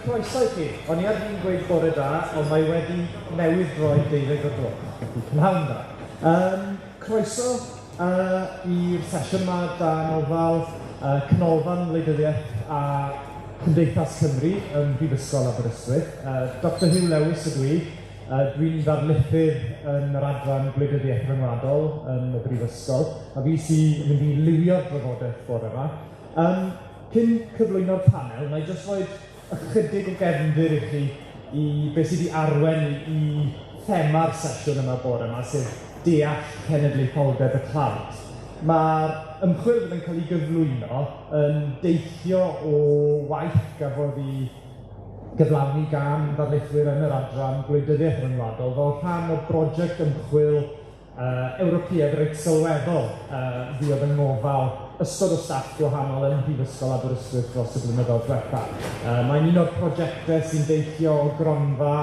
Croeso i chi. O'n i ar fin gweud bore da, ond mae wedi newydd droi 12 o'r gloch. Felly prynhawn da. Croeso i'r sesiwn yma dan ofal Canolfan Wleidyddiaeth a Cymdeithas Cymru ym Mhrifysgol Aberystwyth. Dr Huw Lewis ydw i. Dwi'n ddarlithydd yn yr adran Gwleidyddiaeth Ryngwladol yn y Brifysgol, a fi sy'n mynd i liwio'r drafodaeth bore yma. Cyn cyflwyno'r panel, wna i jyst rhoi ychydig o gefndir i chi i beth sydd wedi arwain i thema'r sesiwn yma bore yma, sef deall cenedlaetholdeb y tlawd. Mae'r ymchwil fydd yn cael ei gyflwyno yn deillio o waith gafodd ei gyflawni gan ddarlithwyr yn yr adran Gwleidyddiaeth Ryngwladol fel rhan o brosiect ymchwil Ewropeaidd reit sylweddol fuodd yng ngofal ystod o staff gwahanol ym Mhrifysgol Aberystwyth dros y blynyddoedd diwetha. Mae'n un o'r prosiectau sy'n deillio o gronfa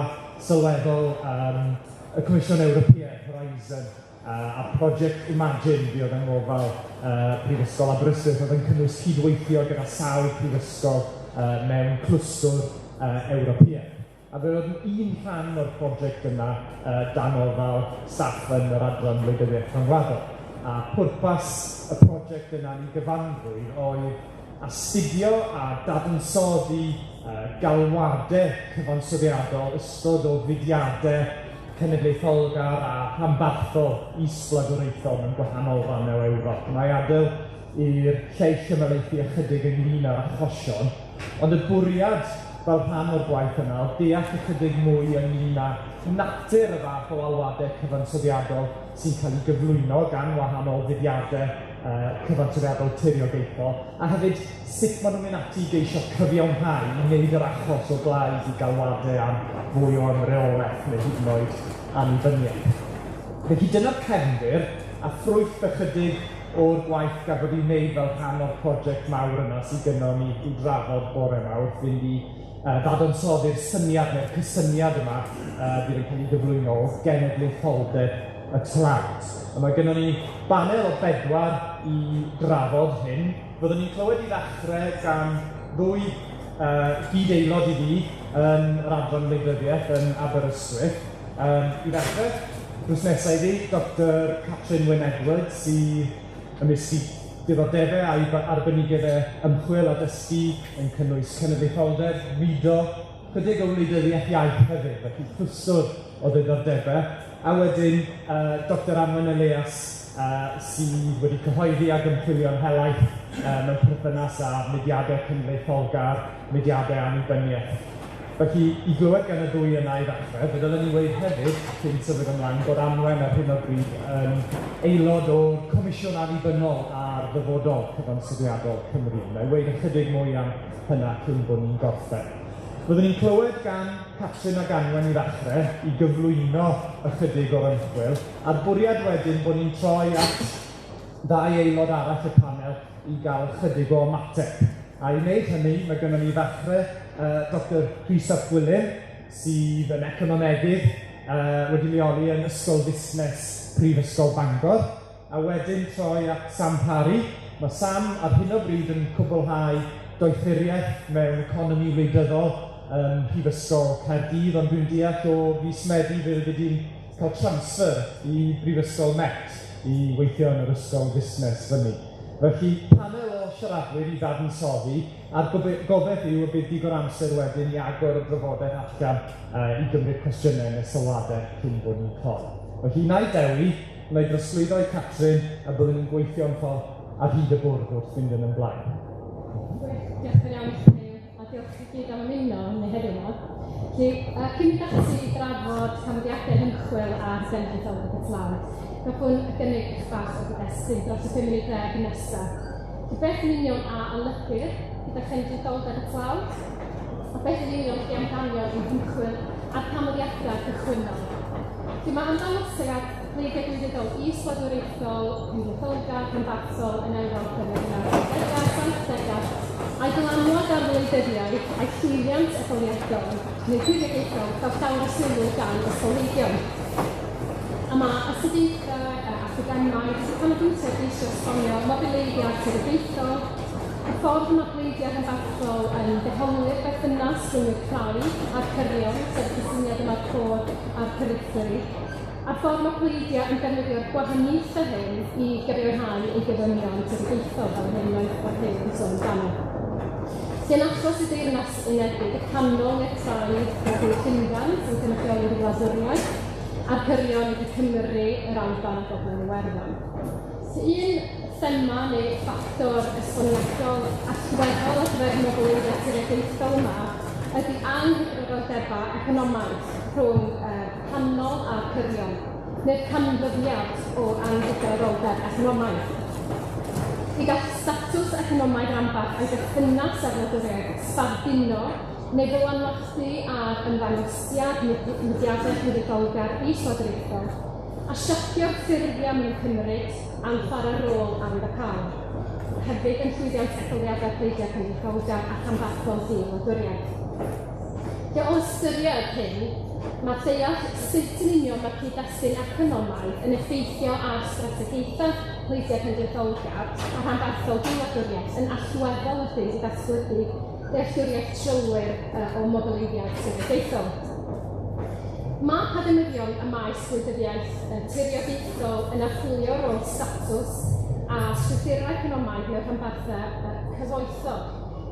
sylweddol y Comisiwn Ewropeaidd, Horizon, a Project Imagine fuodd yng ngofal Prifysgol Aberystwyth, oedd yn cynnwys cydweithio gyda sawl prifysgol mewn clwstwr Ewropeaidd. A fe oedd un rhan o'r prosiect yna dan ofal staff yn yr Adran Wleidyddiaeth Rhyngwladol. A pwrpas y prosiect yna yn ei gyfanrwydd oedd astudio a dadansoddi galwadau cyfansoddiadol ystod o fudiadau cenedlaetholgar a rhanbarthol is-wladwriaethol mewn gwahanol rannau o Ewrop. Wna i adael i'r lleill ymhelaethu ychydig ynglyn â'r achosion, ond y bwriad fel rhan o'r gwaith yna oedd deall ychydig mwy ynglyn â natur y fath o alwadau cyfansoddiadol sy'n cael ei gyflwyno gan wahanol fudiadau cyfansoddiadol tiriogaethol, a hefyd sut maen nhw'n mynd ati i geisio cyfiawnhau i wneud yr achos o blaid i galwadau am fwy o ymreolaeth neu hyd yn oed annibyniaeth. Felly dyna'r cefndir, a ffrwyth ychydig o'r gwaith gafodd ei wneud fel rhan o'r prosiect mawr yna sydd gynnon ni i'w drafod bore yma wrth fynd i ddadansoddi'r syniad neu'r cysyniad yma fydd yn cael ei gyflwyno o genedlaetholdeb y tlawd. A mae gynnon ni banel o bedwar i drafod hyn. Fyddwn ni'n clywed i ddechrau gan ddwy gyd-aelod i fi yn yr Adran Wleidyddiaeth yn Aberystwyth. I ddechrau, drws nesaf iddi, Doctor Catrin Wyn Edwards, sydd ymysg ei diddordebau a'i arbenigeddau ymchwil a dysgu yn cynnwys cenedlaetholdeb, mudo, chydig o wleidyddiaeth iaith hefyd, felly clwstwr o ddiddordebau. A wedyn Doctor Anwen Elias, sydd wedi cyhoeddi ac ymchwilio'n helaeth mewn perthynas â mudiadau cenedlaetholgar, mudiadau annibyniaeth. Felly, i glywed gan y ddwy yna i ddechrau, fe ddylen ni weud hefyd, cyn symud ymlaen, bod Anwen ar hyn o bryd yn aelod o'r Comisiwn Annibynnol ar Ddyfodol Cyfansoddiadol Cymru. Wna i weud ychydig mwy am hynna cyn bod ni'n gorffen. Byddwn ni'n clywed gan Catrin ac Anwen i ddechrau, i gyflwyno ychydig o'r ymchwil, a'r bwriad wedyn bod ni'n troi at ddau aelod arall y panel i gael ychydig o ymateb. A i wneud hynny, mae gynnon ni i ddechrau Doctor Rhys ap Gwilym, sydd yn economegydd wedi leoli yn Ysgol Fusnes Prifysgol Bangor, a wedyn troi at Sam Parry. Mae Sam ar hyn o bryd yn cwblhau doethuriaeth mewn economi wleidyddol ym Mhrifysgol Caerdydd, ond dwi'n deall o fis Medi fe fyddi di'n cael transfer i Brifysgol Met i weithio yn yr Ysgol Fusnes fyny. Felly, panel o siaradwyr i ddadansoddi, a'r gobaith yw y bydd digon o amser wedyn i agor y drafodaeth allan i gymryd cwestiynau neu sylwadau cyn bod ni'n cloi. Felly, wna i dewi, wna i drosglwyddo i Catrin, a byddwn ni'n gweithio'n ffordd ar hyd y bwrdd wrth fynd yn yn blaen. Gwych, diolch yn iawn i chi, a diolch i gyd am ymuno ni heddiw 'ma. Felly, cyn mynd ati i drafod canfyddiadau ymchwil ar genedlaetholdeb y tlawd, hoffwn gynnig bach o gyd-destun dros y 5 munud ddeg nesaf. Felly, beth yn union a olygir gyda chenedlaetholdeb y tlawd? A beth yn union ydy amdanion ein hymchwil a'r canfyddiadau cychwynnol? Felly, mae ymddangosiad pleidiau gwleidyddol is-wladwriaethol, cenedlaetholgar, rhanbarthol yn Ewrop yn y 1960au, 70au, a'i dylanwad ar wleidyddiaeth a'i llwyddiant etholiadol neu tiriogaethol cael llawer o sylw gan ysgolheigion. A mae astudiaethau academaidd sy'n canolbwyntio ar geisio esbonio mobileiddiad tiriogaethol, y ffordd mae pleidiau rhanbarthol yn dehongli'r berthynas rhwng y craidd a'r cyrion, sef y cysyniad yma'r côr a'r perifferi, a'r ffordd mae pleidiau yn defnyddio'r gwahaniaethau hyn i gyfiawnhau eu gofynion tiriogaethol, fel yr hyn oedd Rhyw yn sôn amdano. Lle yn achos y Deyrnas Unedig, y canol neu'r craidd ydy Llundain, sy'n cynrychioli'r wladwriaeth, a'r cyrion ydy Cymru, yr Alban a Gogledd Iwerddon. So un thema neu ffactor esboniadol allweddol ar gyfer mobileiddio tiriogaethol yma ydy anghydraddoldebau economaidd rhwng canol a'r cyrion, neu'r canfyddiad o anghydraddoldeb economaidd. I gall statws economaidd rhanbarth a'i berthynas â'r wladwriaeth sbarduno neu ddylanwadu ar ymddangosiad mudiadau cenedlaetholgar is-wladwriaethol, a siapio'r ffurfiau maen nhw'n cymryd a'n chwarae rôl arwyddocaol. Hefyd yn llwyddiant etholiadau pleidiau cenedlaetholgar a rhanbarthol di-wladwriaeth. Lle o ystyried hyn, mae deall sut yn union mae'r cyd-destun economaidd yn effeithio ar strategaethau pleidiau cenedlaetholgar a rhanbarthol di-wladwriaeth yn allweddol wrth i ddatblygu dealltwriaeth trylwyr o mobileiddiad tiriogaethol. Mae academyddion y maes gwleidyddiaeth tiriogaethol yn archwilio rôl statws a strwythurau economaidd mewn rhanbarthau cyfoethog,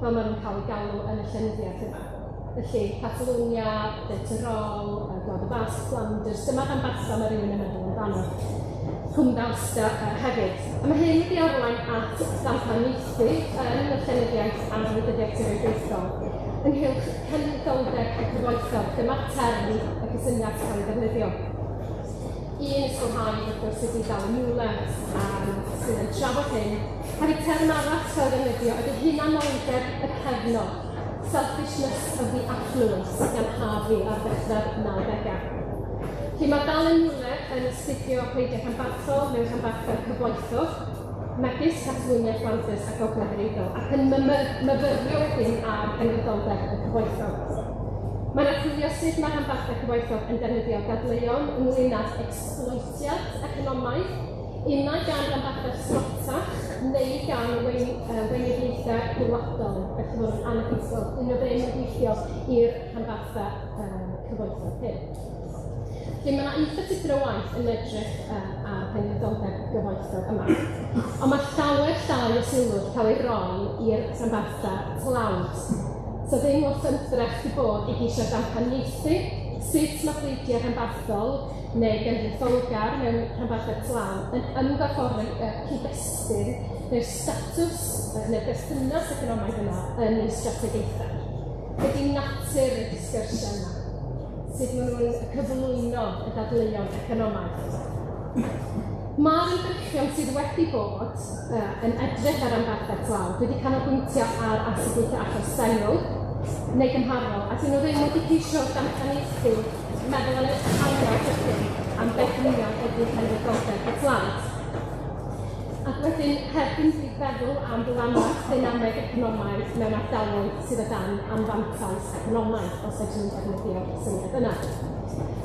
fel maen nhw'n cael eu galw yn y llenyddiaeth yma. Felly, Catalonia, De Tyrol, Gwlad y Basg, Flanders, dyma rhanbarthau mae rhywun yn meddwl amdano. Cwm Dawsta hefyd. A mae hyn wedi arwain at ddamcaniaethu yn y llenyddiaeth a'r wleidyddiaeth tiriogaethol ynghylch cenedlaetholdeb y cyfoethog. Dyma'r term, y cysyniad sy'n cael ei ddefnyddio. Un ysgolhaig, wrth gwrs, ydy Dali Müller, sydd yn trafod hyn. Hefyd, term arall sy'n cael ei ddefnyddio ydy hunanoldeb y cefnog, selfishness of the affluent, gan Harvey ar ddechrau'r 90au. Felly mae Dali Müller yn astudio pleidiau rhanbarthol mewn rhanbarthau cyfoethog, megis Catalonia, Flanders a Gogledd yr Eidal, ac yn myfyrio wedyn ar genedlaetholdeb y cyfoethog. Mae'n archwilio sut mae rhanbarthau cyfoethog yn defnyddio dadleuon ynglyn ag ecsbloetiad economaidd, unai gan ranbarthau tlotach neu gan weinyddiaethau gwladol, felly bod yn aneffeithiol, dyn nhw ddim yn gweithio i'r rhanbarthau cyfoethog hyn. Felly mae yna eitha tipyn o waith yn edrych ar genedlaetholdeb gyfoethog yma. Ond mae llawer llai o sylw wedi cael ei roi i'r rhanbarthau tlawd. So ddim lot o ymdrech wedi bod i geisio damcaniaethu sut mae pleidiau rhanbarthol neu genedlaetholgar mewn rhanbarthau tlawd yn ymgorffori y cyd-destun neu'r statws neu'r berthynas economaidd yma yn eu strategaethau. Be 'di natur y disgyrsiau yma? Sut maen nhw'n cyflwyno y dadleuon economaidd? Mae'r ymdrechion sydd wedi bod yn edrych ar ranbarthau tlawd wedi canolbwyntio ar astudiaethau achos sengl neu gymharol, a dyn nhw ddim wedi ceisio damcaniaethu meddwl yn ehangach wedyn am beth yn union ydy cenedlaetholdeb y tlawd. Ac wedyn heb ddim byd feddwl am ddylanwad deinameg economaidd mewn ardaloedd sydd o dan anfantais economaidd, os ydyn nhw'n defnyddio'r syniad yna.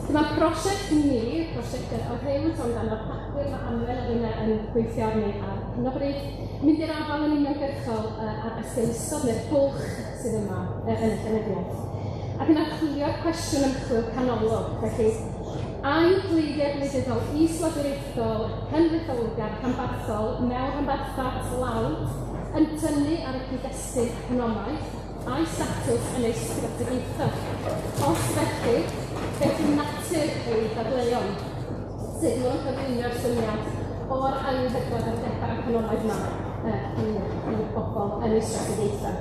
Dyma prosiect ni, prosiect o Rhyw yn sôn amdano'r papur mae Anwen a finne yn gweithio arni ar hyn o bryd, mynd i'r afael yn uniongyrchol ar esgeulustod neu'r bwlch sydd yma yn y llenyddiaeth. Ac yn archwilio'r cwestiwn ymchwil canolog, felly, a yw pleidiau gwleidyddol is-wladwriaethol, cenedlaetholgar, rhanbarthol mewn rhanbarthau tlawd yn tynnu ar y cyd-destun economaidd a'i statws yn eu strategaethau? Os felly, beth yw natur eu dadleuon? Sut maen nhw'n cyflwyno'r syniad o'r anghydraddoldebau economaidd yma i bobl yn eu strategaethau?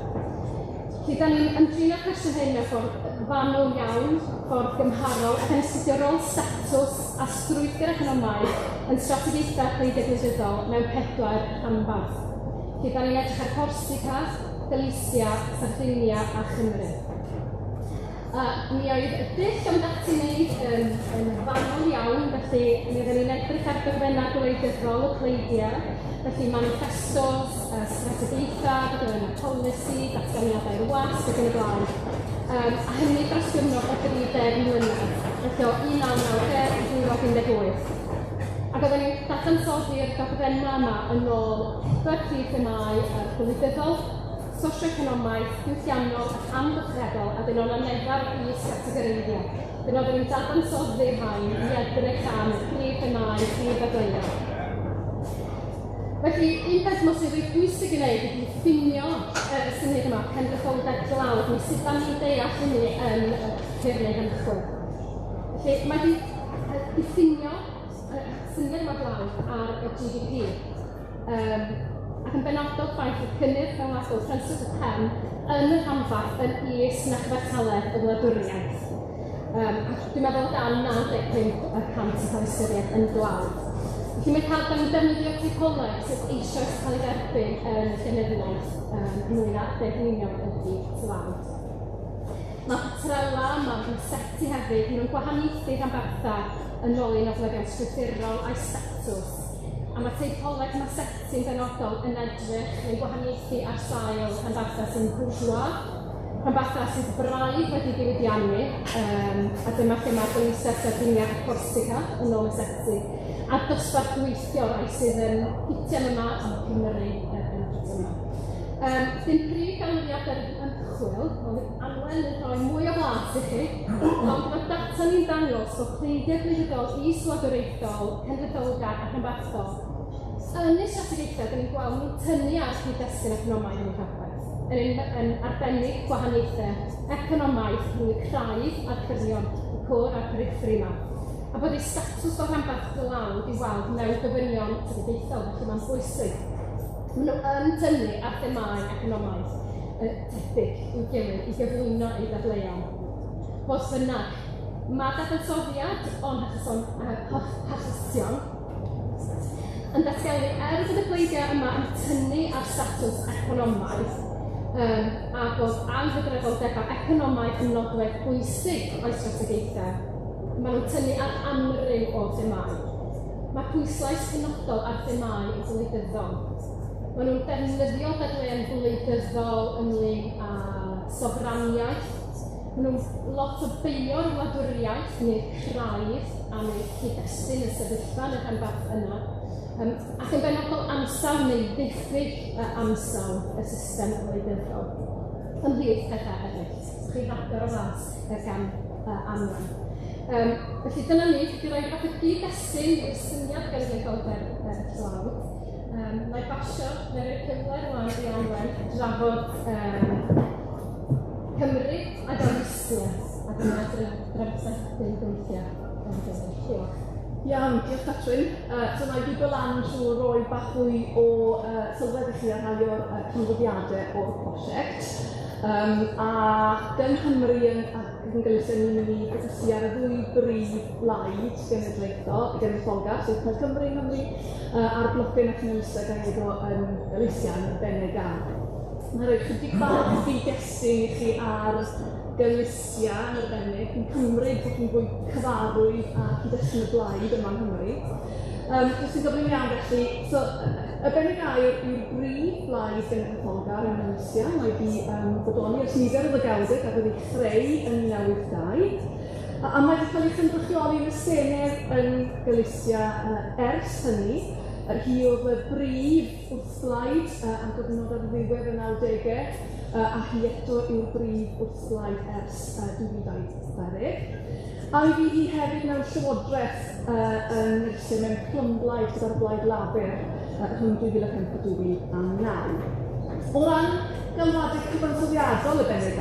Felly, da ni'n ymdrin â'r cwestiwn hyn mewn ffordd fanwl iawn, ffordd gymharol, ac yn astudio rôl statws a strwythur economaidd yn strategaethau pleidiau gwleidyddol mewn 4 rhanbarth. Felly, da ni'n edrych ar Corsica, Galicia, Sardinia a Chymru. Mi oedd y dull am ati wneud yn fanwl iawn, felly mi oedden ni'n edrych ar dogfennau gwleidyddol y pleidiau, felly manifestos, strategaethau, dogfennau polisi, datganiadau'r wasg ac yn y blaen. A hynny dros gyfnod o 30 mlynedd, felly o 1990 i 2018. Ac oedden ni'n dadansoddi'r dogfennau yma yn ôl 4 prif themâu gwleidyddol, Sosioeconomaidd, diwylliannol ac amgylcheddol, a dyn o'n nifer o is-gategoreiddiau. Dyn oedden ni'n dadansoddi'r rhain i edrych am prif themâu, prif ddadleuon. Felly, un peth mor sy'n reit bwysig i wneud ydy ffinio y syniad yma, cenedlaetholdeb dlawd, neu sut da ni'n deall hynny yn y ffurfiau ymchwil. Felly, mae di diffinio y syniad yma dlawd ar y GDP. Ac yn benodol ffaith y cynnyrch rhyngwladol transfer y pen yn y rhanbarth yn is na chyfartaledd y wladwriaeth. Ac dwi'n meddwl dan 95% yn cael ei ystyried yn dlawd. Felly mae cael, da ni'n defnyddio teipoleg sydd eisoes cael ei dderbyn yn llenyddiaeth ynglyn â beth yn union ydy tlawd. Mae patrela, mae Massetti hefyd, maen nhw'n gwahaniaethu rhanbarthau yn ôl eu nodweddion strwythurol a'u statws. A mae teipoleg Massetti'n benodol yn edrych neu'n gwahaniaethu ar sail rhanbarthau sy'n bourgeois, rhanbarthau sydd braidd wedi diwydiannu, a dyma lle mae Galicia, Sardinia a Corsica yn ôl Massetti, a dosbarth gweithio rai sydd yn ffitio yma am Cymru yn ffitio yma. Dim prif ganfyddiadau'r ymchwil, ond Anwen yn rhoi mwy o blas i chi, ond mae data ni'n dangos bod pleidiau gwleidyddol is-wladwriaethol, cenedlaetholgar a rhanbarthol yn y strategaethau, da ni'n gweld nhw'n tynnu ar gyd-destun economaidd yn y rhanbarth, yn arbennig gwahaniaethau economaidd rhwng y craidd a'r cyrion, y côr a'r perifferi yma. A bod eu statws fel rhanbarth dlawd i weld mewn gofynion strategaethol, felly mae'n bwysig. Maen nhw yn tynnu ar themâu economaidd tebyg i'w gilydd i gyflwyno eu dadleuon. Fodd bynnag, mae dadansoddiad o'n hachosion yn datgelu er bod y pleidiau yma yn tynnu ar statws economaidd a bod anghydraddoldebau economaidd yn nodwedd bwysig o'i strategaethau, maen nhw'n tynnu ar amryw o themâu. Mae pwyslais penodol ar themâu gwleidyddol. Maen nhw'n defnyddio dadleuon gwleidyddol ynglyn â sofraniaeth. Maen nhw'n lot o beio'r wladwriaeth neu'r craidd am eu cyd-destun y sefyllfa yn y rhanbarth yna. Ac yn benodol ansawdd neu ddiffyg ansawdd y system wleidyddol. Ymhlith pethau eraill. Chi rhagor o flas gan Anwen. Felly dyna ni, dwi'n rhoi fath o gyd-destun i'r syniad genedlaetholdeb tlawd. Na i basio, na i roi cyfle rwan i Anwen drafod Cymru a Galicia, ac yna drafod gweithio yn gilydd. Diolch. Iawn, diolch Catrin. So na i bigo lan trwy roi bach fwy o sylwedd i chi ar rhai o'r canfyddiadau o'r prosiect. A yng Nghymru yn Galicia ni'n mynd i ffocysu ar y ddwy brif blaid genedlaethol, genedlaetholgar, sef Plaid Cymru yng Nghymru, a'r Bloque Nacionalista Gallego yn Galicia yn arbennig. Mae'n rhoi chydig bach o gyd-destun i chi ar Galicia yn arbennig. Fi'n cymryd bod chi'n fwy cyfarwydd â cyd-destun y blaid yma yng Nghymru. Jyst yn gyflym iawn felly, so y benig air yw'r brif blaid genedlaetholgar yn Galicia. Mae wedi bodoli ers nifer o ddegawdau, gafodd ei chreu yn 1982. A mae wedi cael ei chynrychioli yn y Senedd yn Galicia ers hynny. Hi oedd y brif wrthblaid am gyfnod ar ddiwedd y 90au, a hi eto yw'r brif wrthblaid ers 2020. A mi fydd hi hefyd mewn llywodraeth yn Galicia mewn clymblaid gyda'r Blaid Lafur rhwng 2005 a 2009. O ran galwadau cyfansoddiadol y BNG,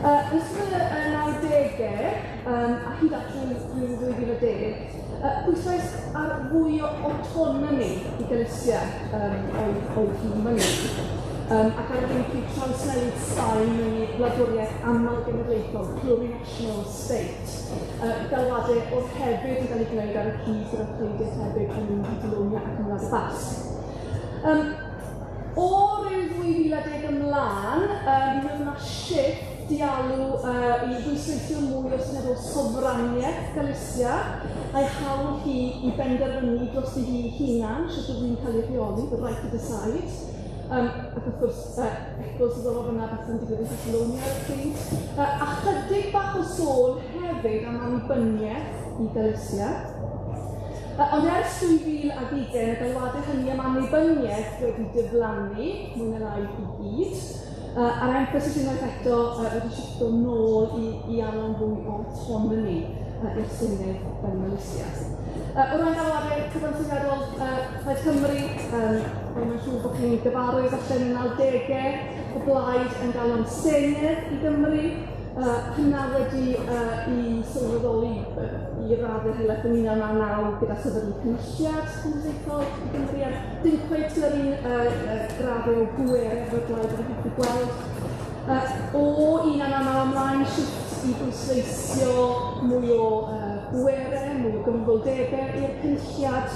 yn ystod y 90au a hyd at 2010, pwyslais ar fwy o autonomy i Galicia oedd hi'n mynnu. Ac ar yr un pryd trawsnewid Sbaen mewn i wladwriaeth aml-genedlaethol, plurinational state. Galwadau oedd hefyd yn cael eu gwneud ar y cyd gyda pleidiau tebyg yn Catalonia ac yn Wlad y Basg. O ryw 2010 ymlaen, mi oedd yna shift i alw i bwysleisio mwy o syniad o sofraniaeth Galicia, a'i hawl hi i benderfynu dros ei hi hunan sut oedd hi'n cael ei rheoli, the right to decide. Ac wrth gwrs, eco sydd o fyna beth yn digwydd yn Catalonia ar y pryd. A chydig bach o sôn hefyd am annibyniaeth i Galicia. Ond ers 2020, y galwadau hynny am annibyniaeth wedi diflannu, mwy na lai i gyd, a'r emphasis unwaith eto wedi shifto nôl i alw'n fwy o autonomy i'r Senedd yn Galicia. O ran galwadau cyfansoddiadol Plaid Cymru, mae'n siŵr bod chi'n gyfarwydd falle yn y 90au, y blaid yn galw am Senedd i Gymru, hynna wedi i sylweddoli i raddau helaeth yn 1999 gyda sefydlu Cynulliad Cenedlaethol i Gymru, a dim cweit gyda'r un graddau o bwerau efo'r blaid wedi hoffi gweld. O 1999 ymlaen, shift i bwysleisio mwy o bwerau, mwy o gyfrifoldebau i'r Cynulliad.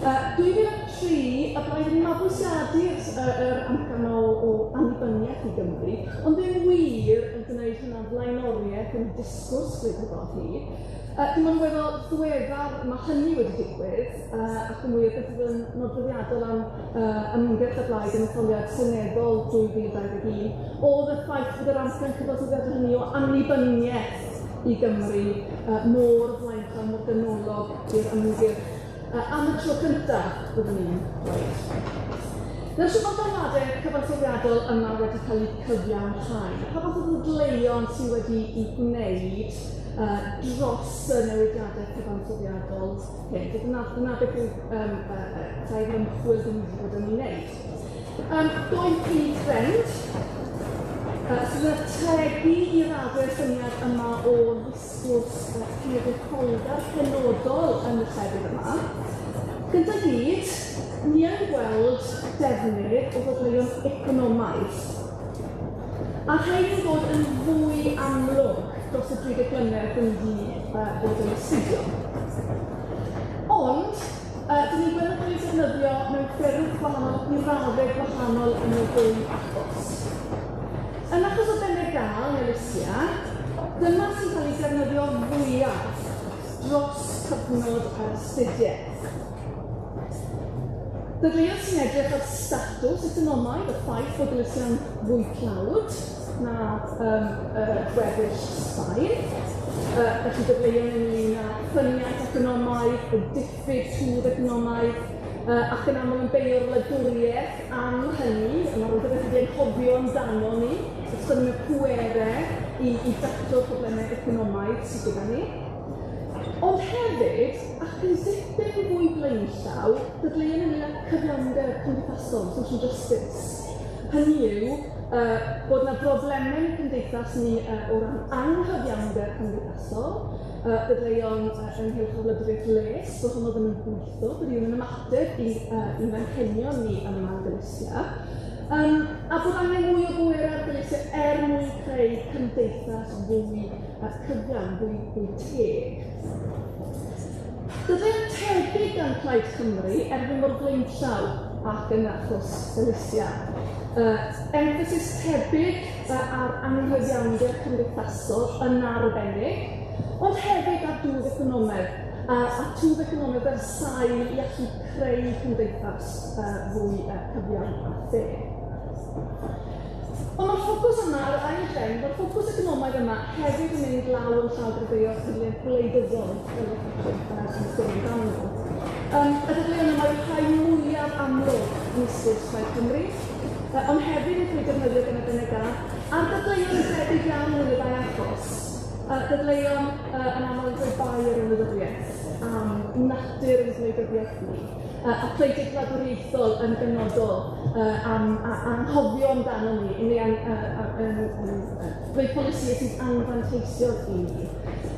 2003, y blaid yn mabwysiadu'r yr amcan o annibyniaeth i Gymru, ond ddim wir yn gwneud hynna'n flaenoriaeth yn y disgwrs gwleidyddol hi. Dim ond weddol ddiweddar mae hynny wedi digwydd, ac yn wir beth oedd yn nodweddiadol am ymgyrch y blaid yn etholiad seneddol 2021, oedd y ffaith bod yr amcan cyfansoddiadol hynny o annibyniaeth i Gymru mor flaenllaw, mor ganolog i'r ymgyrch. Am y tro cyntaf, byddwn i'n dweud. Nawr, shwt mae'r galwadau cyfansoddiadol yma wedi cael eu cyfiawnhau? Pa fath o ddadleuon sydd wedi eu gwneud dros y newidiadau cyfansoddiadol hyn? Dyna beth yw tair ymchwil dyn ni wedi bod yn ei wneud. Doi prif trend sydd yn ategu i raddau'r syniad yma o ddisgwrs cenedlaetholgar penodol yn y llefydd yma. Gyda gyd, ni yn gweld defnydd o ddadleuon economaidd, a rhain yn dod yn fwy amlwg dros y 30 mlynedd dyn ni wedi bod yn astudio. Ond, dyn ni'n gweld nhw'n cael eu defnyddio mewn ffyrdd gwahanol ac i raddau gwahanol yn y ddwy achos. Yn achos o Benegal, Galicia, dyma sy'n cael ei defnyddio fwyaf dros cyfnod yr astudiaeth. Dadleuon sy'n edrych ar statws economaidd, y ffaith bod Galicia'n fwy tlawd na gweddill Sbaen, felly dadleuon ynglyn â ffyniant economaidd, y diffyg twf economaidd, ac yn aml yn beio'r wladwriaeth am hynny, mae rhywbeth wedi anghofio amdano ni, achos bod ni'n pwerau i daclo'r problemau economaidd sydd gyda ni. Ond hefyd, ac yn dipyn fwy blaenllaw, dadleuon ynglyn â cyfiawnder cymdeithasol, social justice. Hynny yw, bod yna broblemau yn cymdeithas ni o ran anghyfiawnder cymdeithasol, dadleuon ynghylch y wladwriaeth les, bod honno ddim yn gweithio, bod hi ddim yn ymateb i'n anghenion ni yma yn Galicia, a bod angen mwy o bwerau ar Galicia er mwyn creu cymdeithas fwy cyfiawn, fwy teg. Dadleuon tebyg gan Plaid Cymru er ddim mor flaenllaw ac yn achos Galicia. Emphasis tebyg ar anghyfiawnder cymdeithasol yn arbennig, ond hefyd ar dwf economaidd, a twf economaidd fel sail i allu creu cymdeithas fwy cyfiawn a theg. Ond mae'r ffocws yma, yr ail drend, mae'r ffocws economaidd yma hefyd yn mynd law yn llaw gyda dadleuon gwleidyddol, fel oedd Catrin yn sôn amdano nhw. Y dadleuon yma yw'r rhai mwyaf amlwg yn ysgwrs Plaid Cymru, ond hefyd yn cael eu defnyddio gan y BNG, a'r dadleuon yn debyg iawn yn y ddau achos. Dadleuon yn aml yn rhoi bai ar y wladwriaeth am natur ein gwleidyddiaeth ni, a pleidiau gwladwriaethol yn benodol am anghofio amdano ni, neu rhoi polisïau sydd anfanteisiol i ni.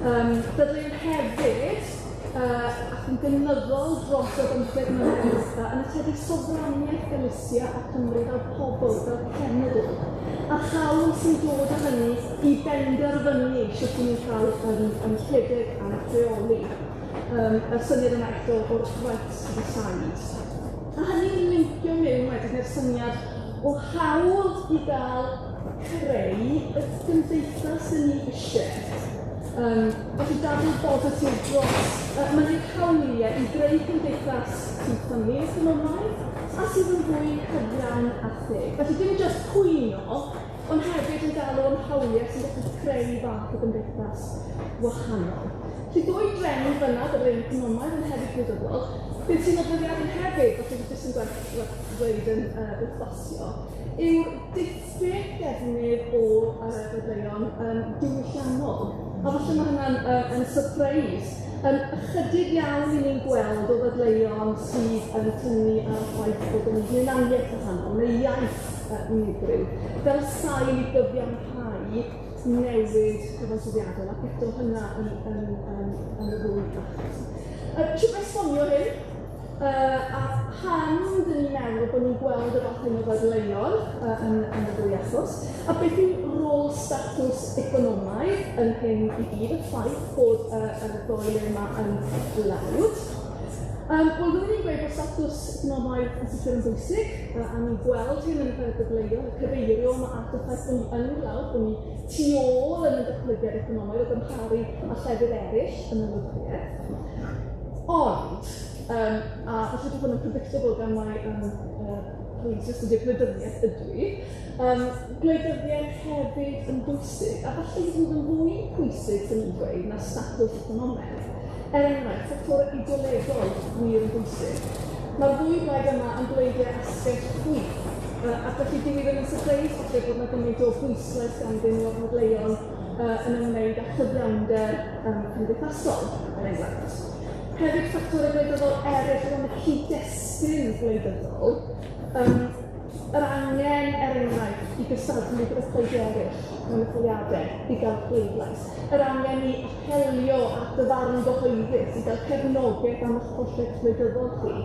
Dadleuon hefyd, ac yn gynyddol dros y 15 mlynedd nesaf, yn ategu sofraniaeth Galicia a Cymru fel pobl, fel cenedl, a hawl sy'n dod â hynny i benderfynu sut ni'n cael yn rhedeg a'n rheoli. Y syniad yma eto o'r right to decide. A hynny'n lincio mewn wedyn i'r syniad o hawl i gael creu y gymdeithas yn ni eisiau. Felly dadl bositif dros mynnu'r hawliau i greu cymdeithas sy'n ffynnu economaidd a sydd yn fwy cyfiawn a theg. Felly dim jyst cwyno, ond hefyd yn galw am hawliau sy'n gallu creu fath o gymdeithas wahanol. Felly ddwy drefn fyna, dadleuon economaidd ond hefyd gwleidyddol. Beth sy'n nodweddiadol hefyd, falle bod jyst yn gwerth dweud yn wrth basio, yw'r diffyg defnydd o dadleuon diwylliannol. A falle mae hynna'n yn surprise. Ychydig iawn i ni'n gweld o ddadleuon sydd yn tynnu ar y ffaith bod gen ni hunaniaeth wahanol neu iaith unigryw fel sail i gyfiawnhau newid cyfansoddiadol, ac eto hynna yn, yn, yn, yn y ddwy achos. Shwt mae esbonio hyn? A pam dyn ni'n meddwl bod ni'n gweld y fath hyn o ddadleuon yn, yn y ddwy achos? A beth yw rôl statws economaidd yn hyn i gyd, y ffaith bod y ddou le yma yn dlawd? Wel, byddwn i'n gweud bod statws economaidd yn sicr yn bwysig, a ni'n gweld hyn yn y dadleuon, y cyfeirio yma at y ffaith bod ni yn dlawd, bod ni tu ôl yn y datblygiad economaidd o gymharu â llefydd eraill yn y wladwriaeth. Ond, a falle bod hwn yn predictable gan mai dwi'n astudio gwleidyddiaeth ydw i, gwleidyddiaeth hefyd yn bwysig, a falle hyd yn oed yn fwy pwysig, swn i'n dweud, na statws economaidd. Er enghraifft, ffactorau ideolegol wir yn bwysig. Mae'r ddwy blaid yma yn bleidiau asgell chwith, ac felly dyw i ddim yn surprise falle bod yna gymaint o bwyslais ganddyn nhw ar ddadleuon yn ymwneud â chyfiawnder cymdeithasol, er enghraifft. Hefyd ffactorau gwleidyddol eraill o ran y cyd-destun gwleidyddol, yr angen, er enghraifft, i gystadlu gyda phleidiau eraill mewn etholiadau i gael pleidlais, yr angen i apelio at y farn gyhoeddus, i gael cefnogaeth am eich prosiect gwleidyddol chi.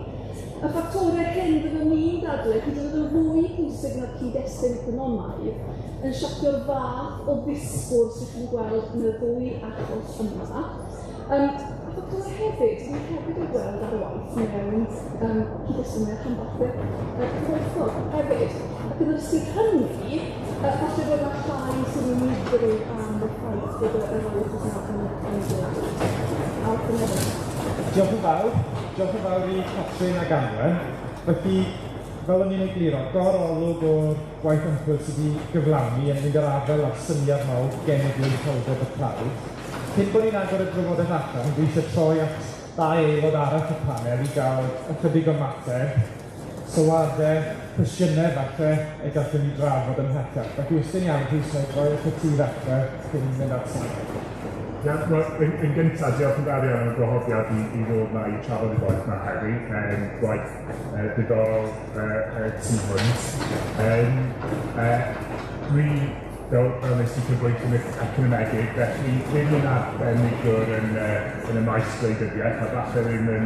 Y ffactorau hyn fyddwn ni'n dadlau, hyd yn oed yn fwy pwysig na'r cyd-destun economaidd, yn siapio'r fath o ddisgwrs ych chi'n gweld yn y ddwy achos yma. A ffactorau hefyd, ni hefyd yn gweld ar waith mewn cyd-destunau rhanbarthau cyfoethog hefyd. Ac yn yr ystyr hynny, falle bod yna llai sy'n unigryw am y ffaith bod yr achos yma yn dlawd. A wrth y meddwl. Diolch yn fawr. Diolch yn fawr i Catrin ac Anwen. Felly, fel o'n i'n egluro, gorolwg o'r gwaith ymchwil sydd wedi gyflawni yn mynd i'r afael â'r syniad yma o genedlaetholdeb y tlawd. Cyn bod ni'n agor y drafodaeth allan, dwi eisiau troi at ddau aelod arall y panel i gael ychydig o ymateb, sylwadau, cwestiynau falle y gallwn ni drafod ymhellach. Felly, os ti'n iawn, Rhys, na i droi at y ti ddechrau cyn mynd at Sam. Ia, wel, yn gyntaf, diolch yn fawr iawn am y gwahoddiad i ddod yma i trafod y gwaith yma heddi. Gwaith diddorol tu hwnt. Dwi, fel nes i crybwyll, yn economegydd, felly ddim yn arbenigwr yn y maes gwleidyddiaeth, a falle ddim yn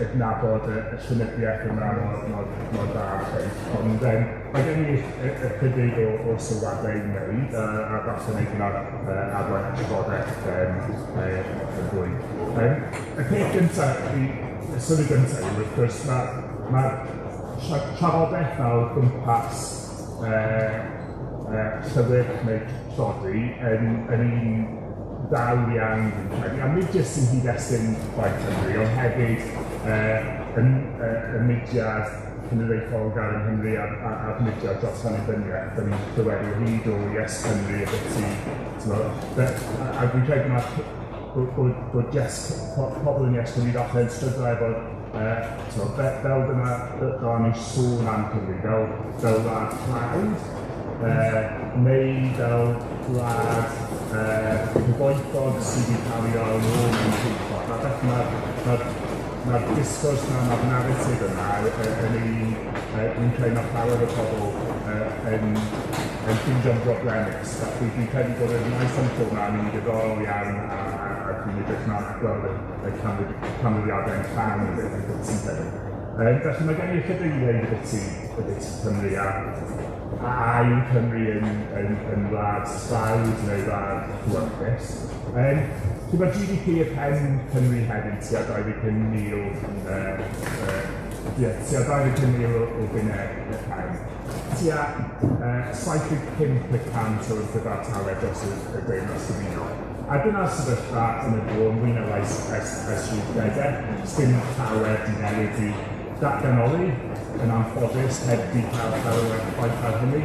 adnabod y llenyddiaeth yma mor dda chwaith. Ond mae gen i ychydig o sylwadau i wneud, a falle wneud hwnna arwain at trafodaeth yn fwy. Y peth gyntaf, y sylw gyntaf yw, wrth gwrs, mae'r trafodaeth yma o gwmpas llewyrch neu tlodi yn un fawr iawn, dwi'n credu, a nid jyst yn nghyd-destun Plaid Cymru, ond hefyd yn y mudiad cenedlaetholgar yng Nghymru a'r mudiad dros annibyniaeth. Da ni'n clywed o hyd o Yes Cymru a byti, a dwi'n credu bod Yes, pobl yn Yes Cymru falle yn stryglo efo'r fel dyna dyna ni sôn am Cymru, fel wlad tlawd, neu fel gwlad cyfoethog sydd wedi cael ei ddal yn ôl mewn teithio. A felly mae'r disgwrs yna, mae'r narratif yma yn un, dwi'n credu mae llawer o pobl yn ffeindio'n broblemus. Felly dwi'n credu bod y maes ymchwil yma yn un diddorol iawn a dwi'n edrych mlaen at gweld y canfyddiadau'n llawn yn beth sy'n credu. Felly mae gen i ychydig i ddweud ambiti Cymru a yw Cymru yn wlad tlawd neu wlad llewyrchus. Felly mae GDP y pen Cymru hefyd tua 25,000, tua 25,000 o bunnau y pen. Tua 75% o'r gyfartaledd dros y Deyrnas Gyfunol. A dyna'r sefyllfa yn y bôn, mwy na lai ers rhyw degau. Sdim llawer di newid i Datganoli, yn anffodus, heb di cael llawer o effaith ar hynny.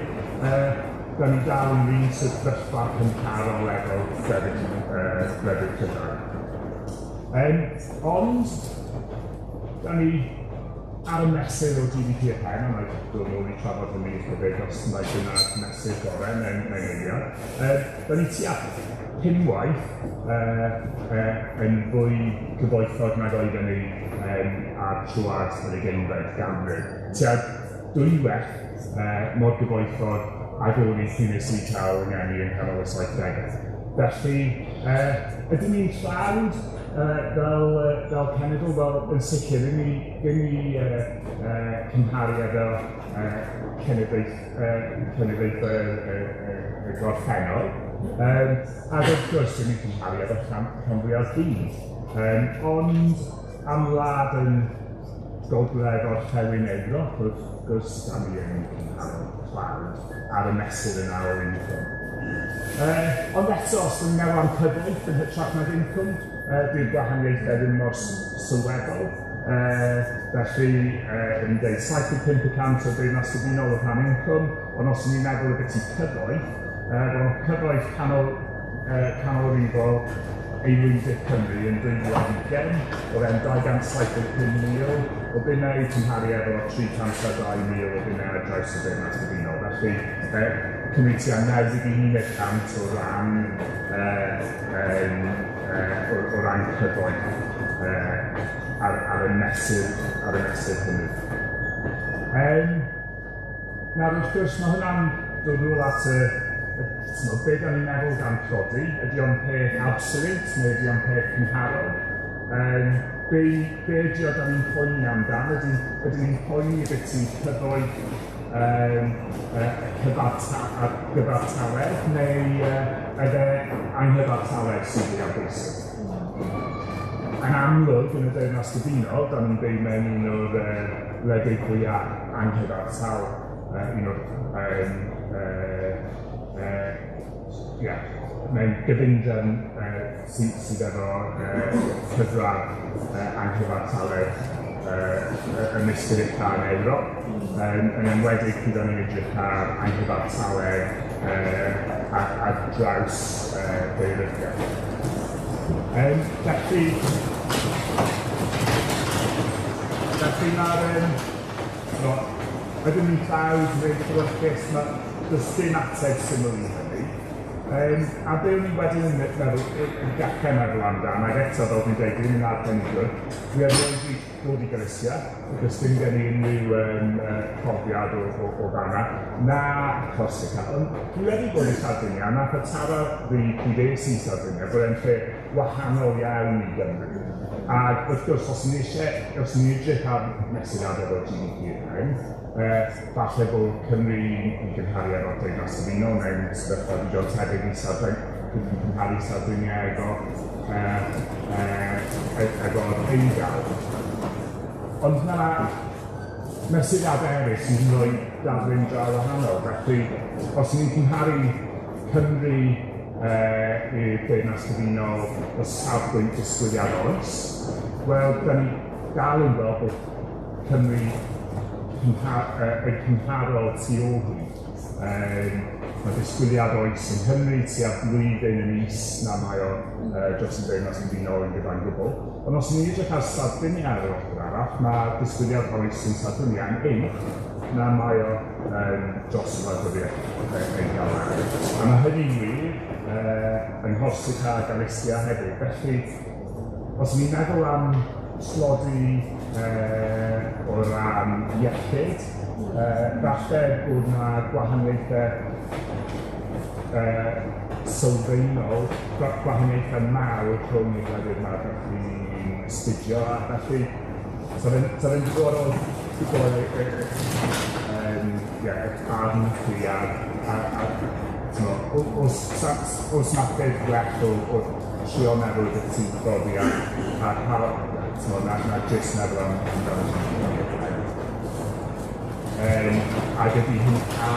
Da ni dal yn un sefyllfa cymharol efo gwledydd Prydain. Ond, da ni ar y mesur o GDP y pen, ond mae'n dod nôl i trafod hynny chydig os mae dyna'r mesur gorau mewn eiliad. Da ni tua 5 waith yn fwy cyfoethog nag oedden ni ar troad yr 20fed ganrif. Tua 2 waith mor gyfoethog ag o'n i cyn nes i cael yng ngeni yn canol y 70au. Felly, ydyn ni'n tlawd fel cenedl? Wel, yn sicr, ddim ni cymharu efo cenedlaethau y gorffennol. Ac wrth gwrs, ddim ni'n cymharu efo rhan fwyaf byd. Ond am wlad yn gogledd orllewin Ewrop, wrth gwrs, da ni yn cymharol tlawd ar y mesur yna o incwm. Ond eto, os dwi'n meddwl am cyfoeth yn hytrach nag incwm, dyw'r gwahaniaethau ddim mor sylweddol. Felly, yn dweud 75% o'r Deyrnas Gyfunol o rhan incwm, ond os ni'n meddwl y cyfoeth, wel, cyfoeth canolrifol aelwydydd Cymru yn 2020, oedd e'n 275,000 o bunnau i cymharu efo 302,000 o bunnau ar draws y Deyrnas Gyfunol. Felly, Cymru tua 91% o ran o ran cyfoeth ar y mesur hynny. Nawr, wrth gwrs, mae hwnna'n dod nôl at be da ni'n meddwl gan tlodi. Ydy o'n peth absolute neu ydy o'n peth cymharol? Be ydy o da ni'n poeni amdan? Ydyn ni'n poeni byti cyfoeth gyfartaledd neu ydy anghyfartaledd sydd fwyaf bwysig? Yn amlwg, yn y Deyrnas Gyfunol, da ni'n byw mewn un o'r wledydd fwyaf anghyfartal, un o'r mewn gyfundrefn sydd efo cyfradd anghyfartaledd ymysg yr ucha yn Ewrop, yn enwedig pryd o'n i'n edrych ar anghyfartaledd ar draws daearyddiaeth. Felly mae'r ydyn ni'n tlawd neu'n llewyrchus, does dim ateb syml i hynny. A be o'n i wedyn yn meddwl, yn dechrau meddwl amdan, ac eto fel dwi'n dweud, dwi'n yn arbenigwr, dwi erioed wedi dod i Galicia, does dim gen i unrhyw profiad o fanna, na Corsica, ond dwi wedi bod i Sardinia, nath y taro fi pryd es i Sardinia, bod e'n lle wahanol iawn i Gymru. Ac wrth gwrs, os ni edrych ar mesuriadau o'r GDP hyn, falle bod Cymru i gymharu efo'r Deyrnas Gyfunol mewn sefyllfa ddigon tebyg i Sardinia, cymharu Sardinia efo'r Eidal. Ond mae yna mesuriadau eraill sy'n rhoi darlun dra wahanol. Felly, os ni'n cymharu Cymru i'r Deyrnas Gyfunol o safbwynt disgwyliad oes, wel, da ni dal yn gweld bod Cymru yn cymharol tu ôl hi. Mae disgwyliad oes yng Nghymru tua blwyddyn yn is na mae o dros y Deyrnas Gyfunol yn gyfan gwbl. Ond os ni'n edrych ar Sardinia ar yr ochr arall, mae disgwyliad oes yn Sardinia yn uwch na mae o dros y wladwriaeth Eidalaidd. A mae hynny'n wir yng Nghorsica a Galicia hefyd. Felly, os ni'n meddwl am tlodi o ran iechyd, falle bod yna gwahaniaethau sylfaenol, gwahaniaethau mawr rhwng y gwledydd yma ydych chi'n astudio, a felly so fe'n diddorol gwybod eich barn chi a oes 'na ffyrdd gwell o trio meddwl beth ti'n tlodi a cael, na jyst meddwl amdano ac ydy hyn, a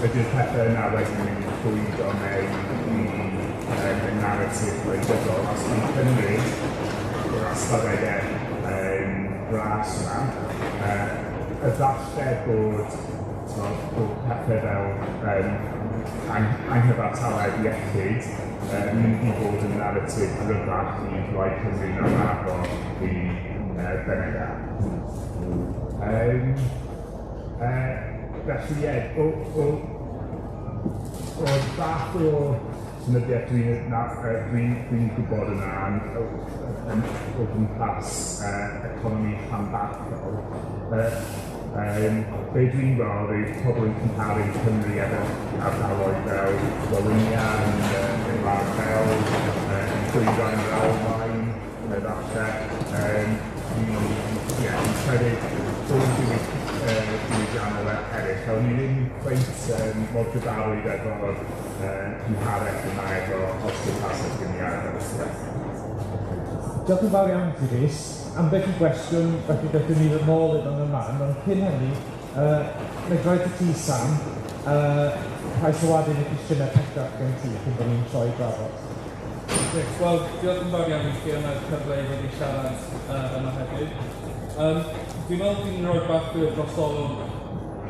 ydy'r pethau yna wedi mynd i llwyddo mewn i y naratif gwleidyddol, os ti'n cymryd yr ystadegau bras yma, Efallai bod pethau fel anghyfartaledd iechyd yn mynd i fod yn naratif gryfach i Blaid Cymru na fo i BNG. Felly ie, o'r fath o llenyddiaeth dwi'n gwybod yna o gwmpas economi rhanbarthol, be dwi'n gweld yw pobl yn cymharu Cymru efo ardaloedd fel Wallonia yn Wlad Belg, Dwyrain yr Almaen, efallai. Dwi'n credu bod diwydiannol eraill, ond ni ddim cweit mor gyfarwydd efo'r cymharaeth yma efo os gwmpas y gymuned. Diolch yn fawr iawn ti, Rhys. Ambell i gwestiwn, felly gallwn ni ddod nôl iddo yn y man, ond cyn hynny, na i droi i ti, Sam, rhai sylwadau neu cwestiynau pellach gen ti cyn bod ni'n troi drafod. Wel, diolch yn fawr iawn i chi am y cyfle i ddod i siarad yma heddiw. Dwi'n meddwl dwi'n rhoi bach fwy o drosolwg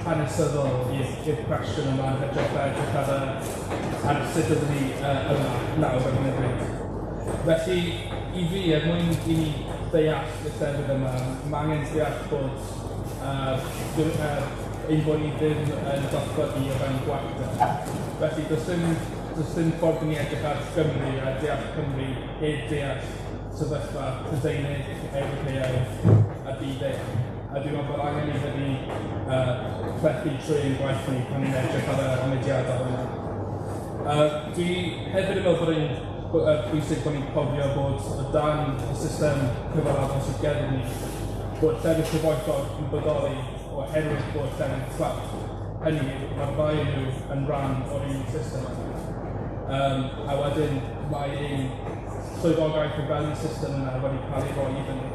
hanesyddol i'r cwestiwn yma yn hytrach na edrych ar sut ydyn ni yma nawr ar hyn o bryd. Felly, i fi, er mwyn i ni deall y llefydd yma, mae angen deall bod ein bod ni ddim yn datblygu o fewn gwacter. Felly, does dim ffordd i ni edrych ar Gymru a deall Cymru heb deall sefyllfa Prydeinig, Ewropeaidd a byd-eang. A dwi'n meddwl bod angen i hynny plethu trwy ein gwaith ni pan ni'n edrych ar y mudiadau yma. Dwi hefyd yn meddwl bod e'n bwysig bod ni'n cofio bod o dan y system cyfalafol sydd gennym ni, bod llefydd cyfoethog yn bodoli oherwydd bod llefydd tlawd. Hynny yw, mae'r ddau nhw yn rhan o'r un system yma. A wedyn mae ein swyddogaeth o fewn y system yna wedi cael ei roi iddyn nhw.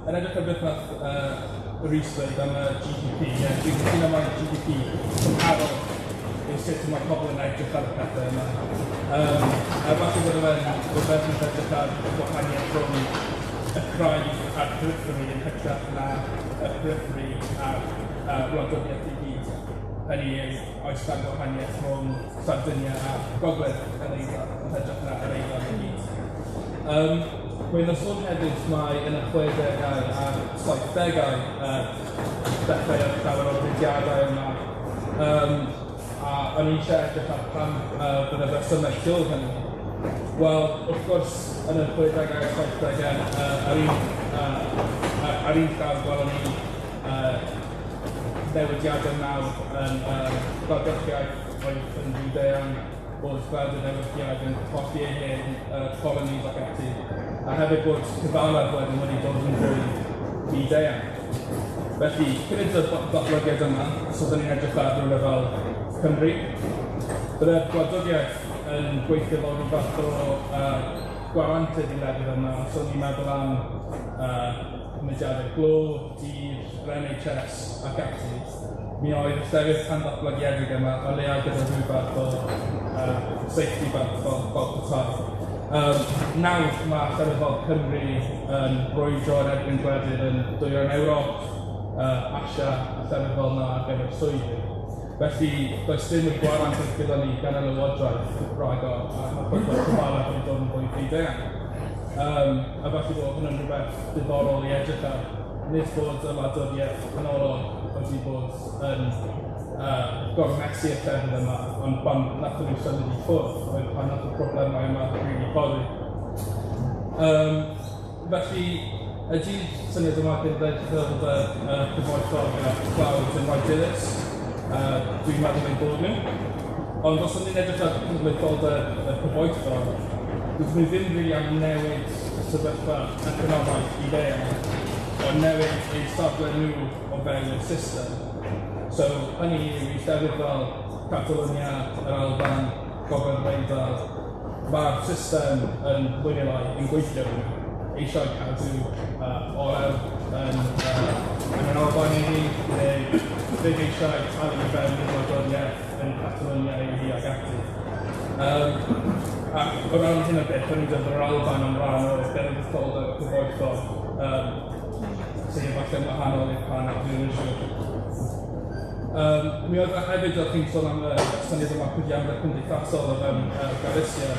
Yn edrych ar beth nath Rhys ddweud am y GDP, ie, dwi'n cytuno mai GDP cymharol yw sut mae pobl yn edrych ar y pethau yma. A falle bod e'n rhywbeth yn edrych ar y gwahaniaeth rhwng y craidd a'r periphery yn hytrach na y periphery a'r wladwriaeth i gyd. Hynny yw, oes na gwahaniaeth rhwng Sardinia a Gogledd yr Eidal yn hytrach na yr Eidal i gyd. Mae'n sôn hefyd mai yn y 60au a'r 70au dechreuodd llawer o'r mudiadau yma. A o'n i eisiau edrych ar pam bod y resymau tu ôl hynny. Wel, wrth gwrs, yn y 60au a'r 70au, ar un llaw gwelwn ni newidiadau mawr yn gwladwriaeth oedd yn fyd-eang, bod gwledydd Ewropeaidd yn colli eu hen colonies ac ati, a hefyd bod cyfalaf wedyn wedi dod yn fwy byd-eang. Felly, cyn y datblygiad yma, os oeddwn ni'n edrych ar rhywle fel Cymru, bydde'r gwladwriaeth yn gweithio fel rhyw fath o gwarantydd i lefydd yma, so ni'n meddwl am mudiadau glo, dur, yr NHS ac ati. Mi oedd y llefydd tan ddatblygiedig yma o leia gyda rhyw fath o safety belt fel petai. Nawr mae llefydd fel Cymru yn brwydro yn erbyn gwledydd yn Dwyrain Ewrop, Asia a llefydd fel yna ar gyfer swyddi. Felly, does dim y gwarant oedd gyda ni gan y Lywodraeth rhagor, a mae pwyllgor cyfalaf wedi dod yn fwy byd-eang. A felly bod hwnna'n rhywbeth diddorol i edrych ar, nid bod y wladwriaeth canolog wedi bod yn gormesu y llefydd yma, ond pan nathon nhw symud i ffwrdd, oedd pan nath y problemau yma rili codi. Felly, ydy'r syniad yma cenedlaethol y cyfoethog a tlawd yn rhai dilys? Dwi'n meddwl eu bod nhw. Ond os ydyn ni'n edrych ar cenedlaetholdeb y cyfoethog, dydyn nhw ddim rili am newid y sefyllfa economaidd i ddeall, ond newid eu safle nhw o fewn y system. So, hynny yw i llefydd fel Catalonia, yr Alban, Gogledd yr Eidal, mae'r system yn mwy neu lai yn gweithio nhw. Eisiau cadw olew yn yr Alban i ni, neu ddim eisiau talu i fewn i'r wladwriaeth yn Catalonia i ni ag ati. Ac o ran hyn o beth, o'n i'n dod o'r Alban yn rhan o'r genedlaetholdeb cyfoethog. Sy'n efallai yn wahanol i'r panel, dwi ddim yn siŵr. Mi oedd hefyd, o'ch chi'n sôn am y syniad yma cyfiawnder cymdeithasol o fewn Galicia,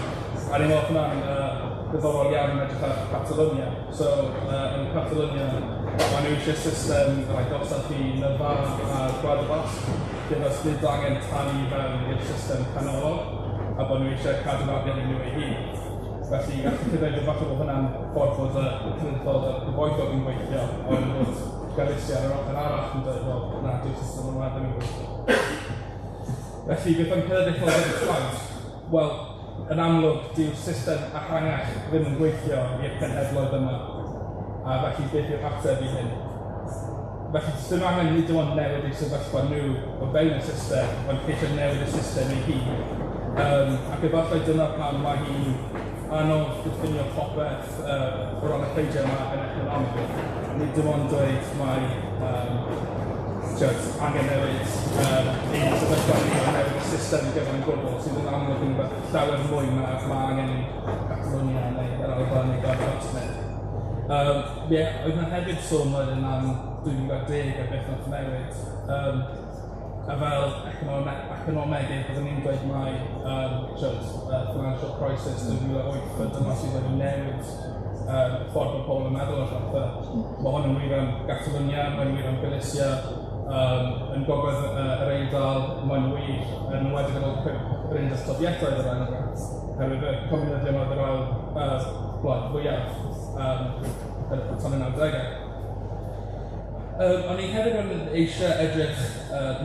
a ni'n meddwl hwnna'n ddiddorol iawn yn edrych ar Catalonia. So, yn Catalonia, maen nhw eisiau system yr agosach i Navarre a Gwlad y Basg, lle does nid angen talu fewn i'r system canolog, a bod nhw eisiau cadw'r arian i nhw eu hun. Felly, gallwch chi ddweud falle bod hwnna'n ffordd bod y cenedlaethoedd cyfoethog yn gweithio, ond bod Galicia ar yr ochr arall yn dweud, wel, na, dyw'r system yma ddim yn gweithio. Felly, beth am cenedlaethoedd tlawd? Wel, yn amlwg, dyw'r system ehangach ddim yn gweithio i'r cenhedloedd yma. A felly, beth yw'r ateb i hyn? Felly, does dim angen nid dim ond newid eu sefyllfa nhw o fewn y system, ond ceisio newid y system ei hun. Ac efallai dyna pam mae hi'n anodd diffinio popeth o ran y pleidiau yma yn economaidd. Nid dim ond dweud mae angen newid ein sefyllfa ni, ond newid y system gyfan gwbl, sydd yn amlwg yn rhywbeth llawer mwy na mae angen i Catalonia neu yr Alban neu Gwlad y Basg wneud. Ie, oedd yna hefyd sôn wedyn am 2010 a beth nath newid. A fel economegydd, byddwn ni'n dweud mai financial crisis 2008, a dyma sydd wedi newid y ffordd mae pobl yn meddwl am pethau. Mae hwn yn wir am Catalonia, mae'n wir am Galicia, yn gogledd yr Eidal, mae'n wir yn enwedig ar ôl yr Undeb Sofietaidd er enghraifft, oherwydd y comiwnyddion oedd yr ail gwlad fwyaf tan y 90au. O'n i hefyd yn eisiau edrych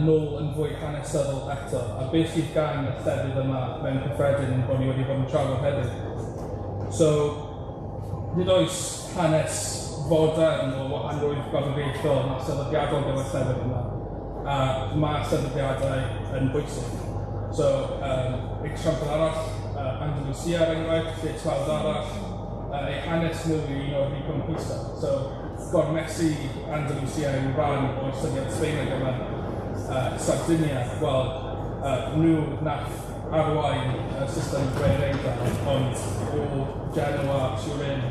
nôl yn fwy hanesyddol eto, a beth sydd gan y llefydd yma mewn cyffredin yn bod ni wedi bod yn trafod hefyd. So, nid oes hanes fodern o wahanrwydd gwladwriaethol na sefydliadol gyda'r llefydd yma, a mae sefydliadau yn bwysig. So, esiampl arall, Andalusia er enghraifft, lle tlawd arall, eu hanes nhw yw un o'r Reconquista. So, gormesu Andalusia yw rhan o'r syniad Sbaeneg yma. Sardinia, wel, nhw nath arwain y system Bre'r Eidal, ond o Genoa, Turin,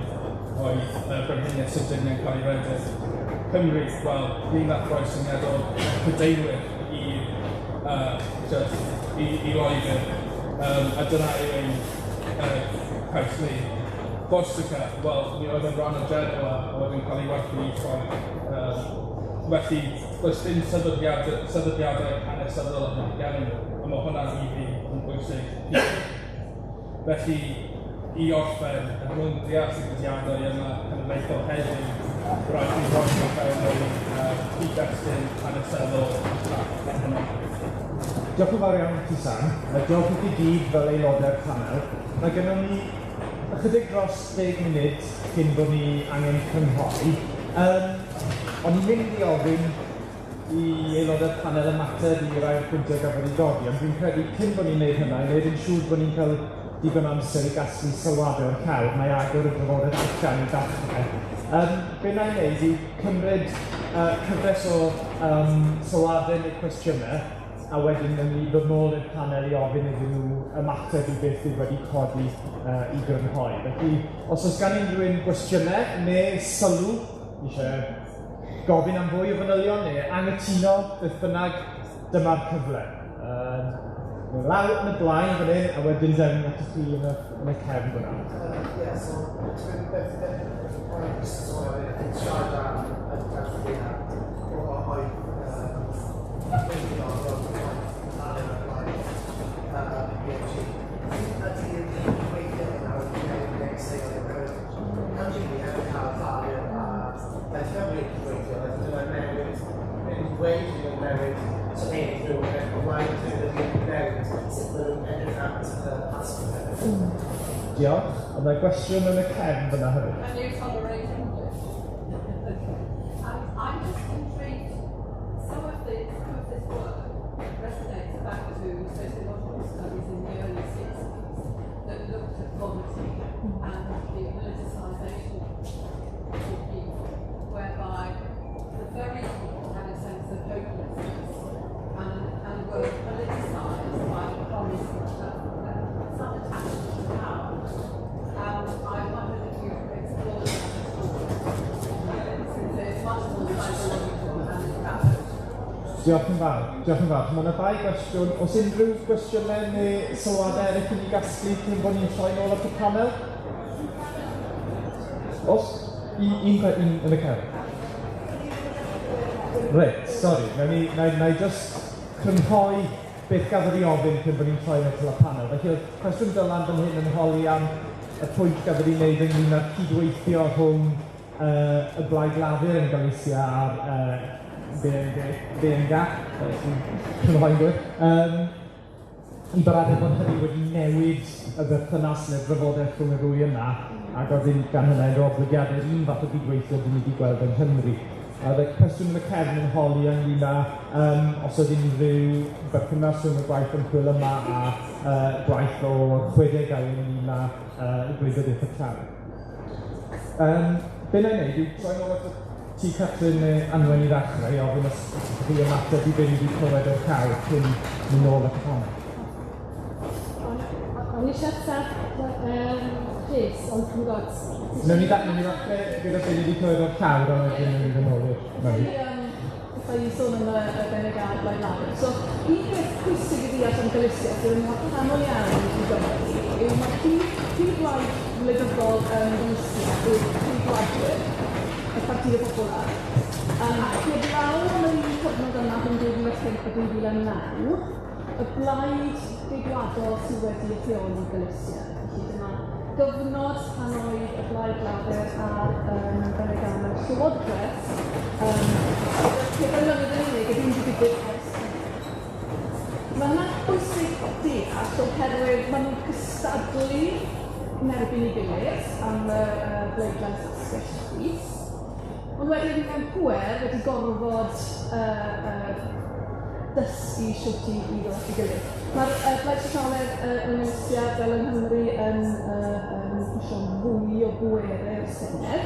oedd brenhiniaeth Sardinia yn cael ei redeg. Cymru, wel, ni nath roi syniad o Prydeinwyr i Loegr, a dyna yw ein cais ni. Corsica, wel, mi oedd yn rhan o Genoa, a oedd yn cael ei werthu i Ffrainc. Felly, does dim sefydliadau hanesyddol yma gen nhw, a mae hwnna'n i fi yn bwysig. Felly, i orffen, er mwyn deall y mudiadau yma cenedlaethol heddiw, rhaid i roi nhw fewn eu cyd-destun hanesyddol ac economaidd. Diolch yn fawr iawn i ti, Sam, a diolch i chi gyd fel aelodau'r panel. Mae gennym ni ychydig dros 10 munud cyn bod ni angen crynhoi. O'n i'n mynd i ofyn i aelodau'r panel ymateb i rai o'r pwyntiau gafodd eu godi, ond dwi'n credu cyn bod ni'n gwneud hynna, i wneud yn siŵr bod ni'n cael digon o amser i gasglu sylwadau o'r llawr, mae agor y drafodaeth allan i ddechrau. Be wna i wneud yw cymryd cyfres o sylwadau neu cwestiynau, a wedyn wnawn ni ddod nôl i'r panel i ofyn iddyn nhw ymateb i beth sydd wedi codi i grynhoi. Felly, os oes gan unrhyw un gwestiynau neu sylw, eisiau gofyn am fwy o fanylion neu anghytuno, beth bynnag, dyma'r cyfle. Lawr yn y blaen fan hyn, a wedyn dewn atoch chi yn y cefn fyna. Ie, so, ti'n beth oedd yn siarad am y datblygiad oedd Diolch. Ond mae gwestiwn yn y cefn fyna hefyd. Can you tolerate English? I'm just intrigued. Some of this work resonates back to sociological studies in the early 60s that looked at poverty and the politicisation of people, whereby the very poor had a sense of hopelessness and were politicised by the promise of some attachment to power. And I wondered if you explored that at all. So it's much Diolch yn fawr, diolch yn fawr. Mae yna ddau gwestiwn. Oes unrhyw gwestiynau neu sylwadau eraill i ni gasglu cyn bod ni'n troi nôl at y panel? Os? Un yn y cefn. Reit, sori, na i just crynhoi beth gafodd ei ofyn cyn bod ni'n troi at y panel. Felly oedd cwestiwn Dylan fan hyn yn holi am y pwynt gafodd ei wneud ynglyn â'r cydweithio rhwng y Blaid Lafur yn Galicia a'r BNG, crynhoi'n gywir. I baradau bod hynny wedi newid y berthynas neu'r drafodaeth rhwng y ddwy yna, ac oedd ddim gan hynna unrhyw oblygiadau'r un fath o gydweithio dyn ni wedi gweld yng Nghymru. A oedd y cwestiwn yn y cefn yn holi ynglyn â os oedd unrhyw berthynas rhwng y gwaith ymchwil yma a gwaith o'r 60au ynglyn â gwleidyddiaeth y tlawd. Be na i wneud yw troi nôl at y ti Catrin neu Anwen i ddechrau i ofyn os chi ymateb i be ni wedi clywed o'r llawr cyn mynd nôl at y panel. O'n i eisiau ateb Rhys, ond dwi'n gwybod... Wnawn ni ddechrau gyda be ni wedi clywed o'r llawr a wedyn wnawn ni fynd nôl i'r... Alla i sôn am y BNG a'r Blaid Lafur. So, un peth pwysig i ddeall am Galicia sydd yn wahanol iawn i Gymru yw mae prif blaid wleidyddol yn Galicia yw'r Ceidwadwyr, y Partido Popular. Ac heblaw am yr un cyfnod yma rhwng 2005 a 2009, y blaid geidwadol sydd wedi rheoli Galicia. Felly dyma gyfnod pan oedd y Blaid Lafur a'r BNG mewn llywodraeth, pedair mlynedd yn unig, a ddim wedi digwydd ers hynny. Mae hynna'n bwysig deall oherwydd maen nhw'n cystadlu yn erbyn ei gilydd am y bleidlais asgell chwith. Ond wedyn mewn pŵer wedi gorfod dysgu shwt i ddod at ei gilydd. Mae'r Blaid Sosialaidd yng Ngalicia, fel yng Nghymru, yn pwysio fwy o bwerau'r Senedd.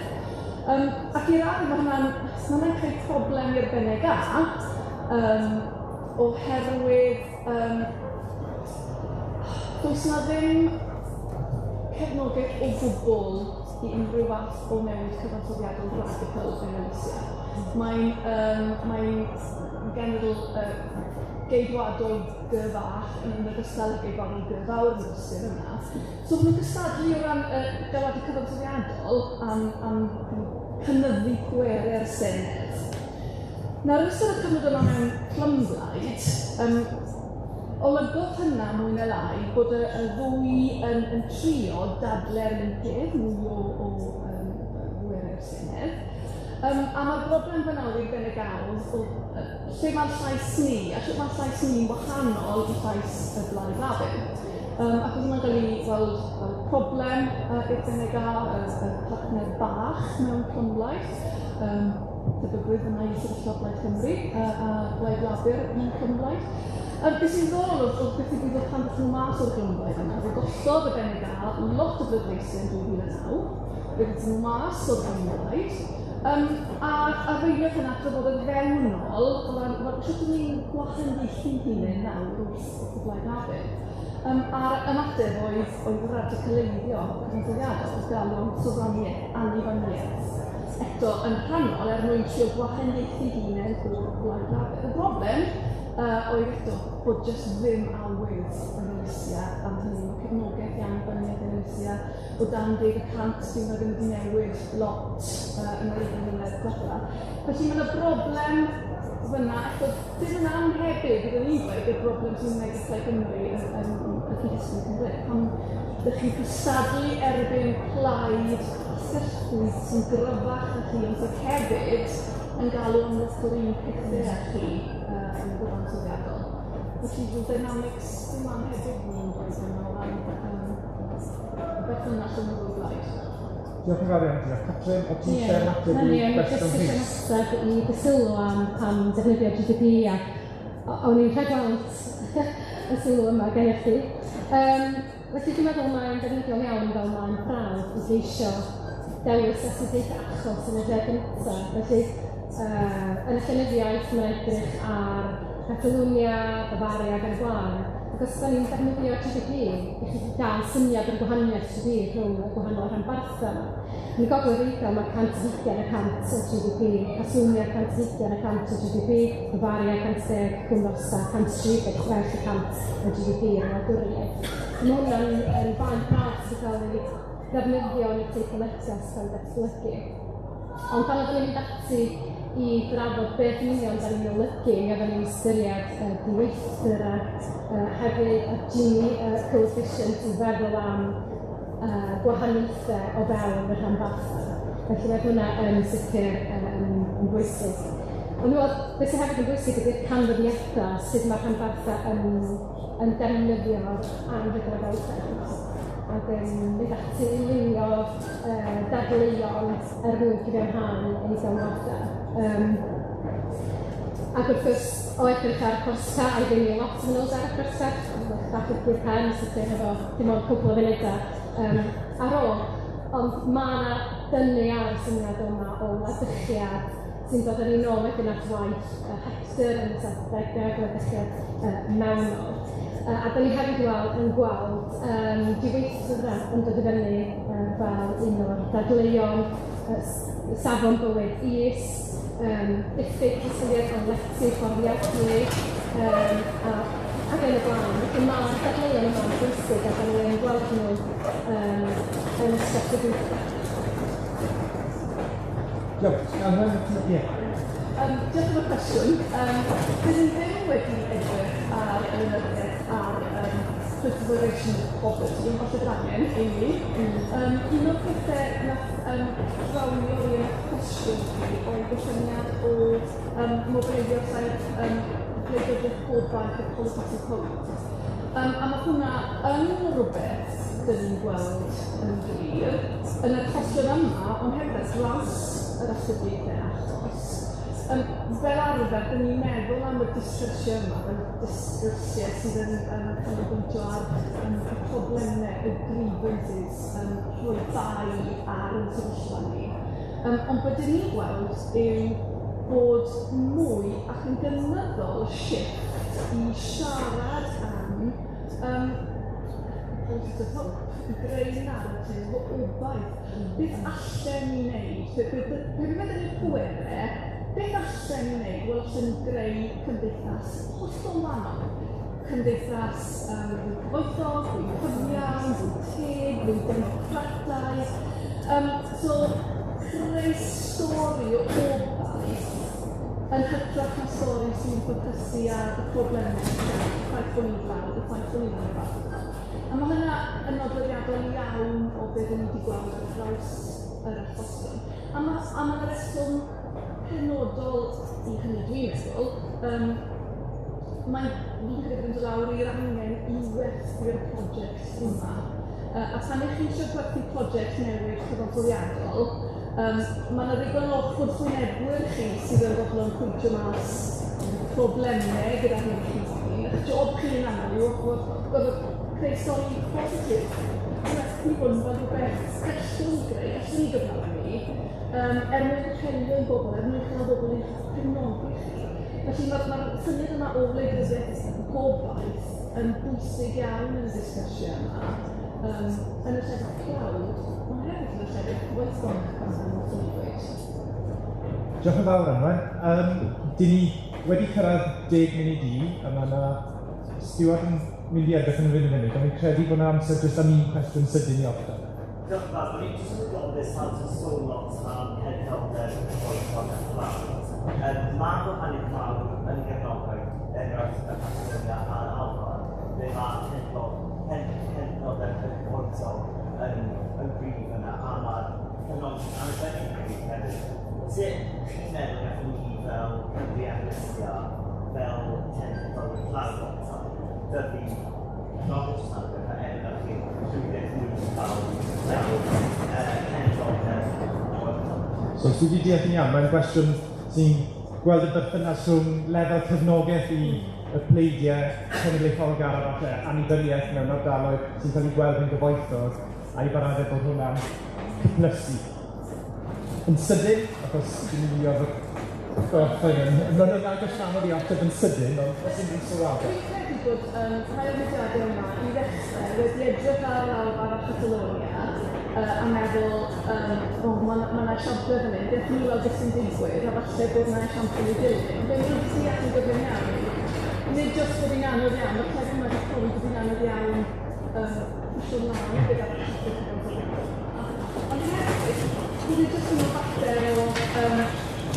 Ac i raddau mae hwnna'n creu problem i'r BNG, oherwydd does 'na ddim cefnogaeth o gwbl i unrhyw fath o newid cyfansoddiadol radical yng Ngalicia. Mae'n mae genedl geidwadol gyfach yn ogystal â geidwadol gyfawr yn yr ystyr yna. So maen nhw'n cystadlu o ran galwadau cyfansoddiadol am cynyddu pwerau'r Senedd. Nawr, yn ystod y cyfnod yma mewn clymblaid, olygodd hynna mwy neu lai bod y ddwy yn trio dadlau'r un peth, mwy o bwerau'r Senedd. A mae'r broblem fan'na oedd i'r BNG oedd lle mae'r llais ni, a sut mae'r llais ni'n wahanol i llais y Blaid Lafur. Ac oedd hwnna'n cael ei weld fel problem i'r BNG, y partner bach mewn clymblaid. Tebygrwydd yna i sefyllfa Blaid Cymru a Blaid Lafur mewn clymblaid. Beth sy'n ddiddorol oedd beth ddigwyddodd pan ddaethon nhw mas o'r glymblaid yna. Fe gollodd y BNG lot o bleidleisiau yn 2009. Fe ddaethon nhw mas o'r glymblaid. A arweiniodd hynna at drafodaeth fewnol o ran, wel, sut ydyn ni'n gwahaniaethu'n hunain nawr wrth y Blaid Lafur? A'r ymateb oedd radicaleiddio cyfansoddiadol, oedd galw am sofraniaeth, annibyniaeth, eto yn rhannol er mwyn trio gwahaniaethu hunain o'r Blaid Lafur. Y broblem oedd eto bod jyst ddim awydd yn Galicia am hynny. Mae cefnogaeth i annibyniaeth yn Galicia o dan 10%, sy'n ddim wedi newid lot yn yr 20 mlynedd diwetha. Felly mae yna broblem fyna, eto dim yn annhebyg, byddwn i'n dweud, i'r broblem sy'n wynebu Plaid Cymru yn y cyd-destun Cymreig. Pan ydych chi'n cystadlu erbyn plaid asgellchwith sy'n gryfach na chi, ond sydd hefyd yn galw am lot o'r un pethau â chi yn gyfansoddiadol. Felly, rhyw dynamics dim annhebyg ni'n dweud yna o ran berthynas rhwng y ddwy blaid. Diolch yn fawr iawn, diolch. Catrin, o ti eisiau ymateb i gwestiwn Rhys? Ie, jyst eisiau ymateb i dy sylw am pam defnyddio GDP ac o'n i'n rhagweld y sylw yma gennych chi. Felly dwi'n meddwl mae'n ddefnyddiol iawn fel maen prawf i geisio dewis astudiaethau achos yn y lle gyntaf. Felly yn y llenyddiaeth mae'n edrych ar Catalwnia, Bavaria ac yn y blaen. Ac os da ni'n defnyddio GDP, i chi gael syniad o'r gwahaniaeth sydd rhwng y gwahanol rhanbarthau yma. Yn y Gogledd Eidal mae 120% o GDP, Paswnia 120% o GDP, Bavaria 110, Cwm Rosa 136% o GDP yn y wladwriaeth. Mae hwnna'n yn faint mawr sydd wedi cael ei ddefnyddio yn y teitl eto sy'n cael ei datblygu. Ond pan oeddwn ni'n mynd ati i drafod beth yn union da ni'n olygu, mi oeddwn ni'n ystyried diweithdra, hefyd y Gini coefficient i feddwl am gwahaniaethau o fewn y rhanbarthau. Felly mae hwnna yn sicr yn bwysig. Ond dwi'n meddwl, beth sydd hefyd yn bwysig ydy'r canfyddiadau sut mae'r rhanbarthau yn defnyddio'r anghydraddoldeb ac yn mynd ati i lunio dadleuon er mwyn cyfiawnhau eu galwadau. Ac wrth gwrs, o edrych ar Corsica, a ddim i lot o fanylder ar Corsica, bach i'r pen, sicr efo dim ond cwpl o funudau ar ôl. Ond mae yna dynnu ar y syniad yma o wladychiad sy'n dod â ni nôl wedyn at waith Hector yn y 70au, gwladychiad mewnol. A da ni hefyd yn gweld diweithdra yn dod i fyny fel un o'r dadleuon, safon bywyd is, diffyg cysylltiad o lety fforddiadwy, ac yn y blaen. Felly mae'r dadleuon yma'n bwysig a da ni yn gweld nhw yn y strategaethau. Diolch. Anwen, ie. Diolch am y cwestiwn. Dyn ni ddim wedi edrych ar y lenyddiaeth ar politicalisation of poverty, ond falle bod angen i ni. Un o'r pethau nath drawio fi yn y cwestiwn chi oedd y syniad o mobileiddio sail gwleidyddiaeth gobaith y politics of hope. A mae hwnna yn rhywbeth dyn ni'n gweld yn glir yn y cwestiwn yma, ond hefyd ar draws yr astudiaethau achos. Fel arfer, dyn ni'n meddwl am y disgyrsiau yma, fel disgyrsiau sydd yn canolbwyntio ar y problemau, y grievances, rhoi bai ar yn sefyllfa ni. Ond beth dyn ni'n gweld yw bod mwy ac yn gynyddol shift i siarad am politics of hope, i greu narratif o obaith. Beth allen ni wneud? Pe byddwn ni'r pwerau, beth allen ni wneud? Wel, allen ni greu cymdeithas hollol wahanol. Cymdeithas fwy cyfoethog, fwy cyfiawn, fwy teg, fwy democrataidd. So, creu stori o obaith yn hytrach na stori sy'n ffocysu ar y problemau, y ffaith bod ni'n dlawd, y ffaith bod ni'n angyfartal. A mae hynna yn nodweddiadol iawn o beth ni wedi gweld ar draws yr achosion. A mae reswm penodol i hynny, dwi'n meddwl. Mae fi'n credu bod yn dod lawr i'r angen i werthu'r prosiect yma. A pan ych chi eisiau gwerthu prosiect newydd cyfansoddiadol, mae yna ddigon o gwrthwynebwyr chi sydd yn fodlon pwyntio mas problemau gyda hyn chi moyn. Eich job chi yn aml yw gorfod creu stori positif. Werthu hwn fel rhywbeth gallwn ni greu, gallwn ni gyflawni, er mwyn apelio i bobl, er mwyn cael bobl i cefnogi chi. Felly mae'r syniad yma o wleidyddiaeth gobaith yn bwysig iawn yn y disgyrsiau yma. Yn y llefydd tlawd, ond hefyd yn y llefydd cyfoethog, fel o'n i'n dweud. Diolch yn fawr, Anwen. Dyn ni wedi cyrraedd 10 munud i, a mae yna Stuart yn mynd i edrych yn y funud, ond fi'n credu bod yna amser jyst am un cwestiwn sydyn i orffen. Diolch yn fawr. O'n i jyst yn gofyn pan ti'n sôn lot am cenedlaetholdeb cyfoethog a tlawd. Mae gwahaniaeth mawr yn y gefnogaeth, er enghraifft y Patagonia a'r Alban, lle mae cenedlaetholdeb cyfoethog yn gryf yna, a mae'r cefnogaeth annibynnol yn gryf hefyd. Sut chi'n meddwl gallwn ni fel Cymru a Galicia, fel cenedlaetholwyr tlawd, dyfu cefnogaeth dros annibyniaeth a hefyd fel chi llwyddiant mwy fel cenedlaetholdeb cyfoethog? So, os dwi wedi deall yn iawn, mae'n gwestiwn sy'n gweld y berthynas rhwng lefel cefnogaeth i y pleidiau cenedlaetholgar a falle annibyniaeth mewn ardaloedd sy'n cael ei gweld yn gyfoethog, a i baraddau bod hwnna'n cyplysu. Yn sydyn, achos dwi'n mynd i orfod Gorffen yn... Mae'n agos anodd i ateb yn sydyn, ond os unrhyw sylwadau. Dwi'n credu bod rhai o'r mudiadau yma i ddechrau wedi edrych ar yr Alban a Catalonia a meddwl, mae yna esiamplau fan hyn, beth ni weld beth sy'n digwydd, a falle bod yna esiampl i dilyn. Fe wnes i yn gyflym iawn. Nid jyst bod hi'n anodd iawn, mae'r credu yma wedi profi bod hi'n anodd iawn pwysio mlaen gyda'r cyfansoddiadol. Ond hefyd, bod e jyst yn fater o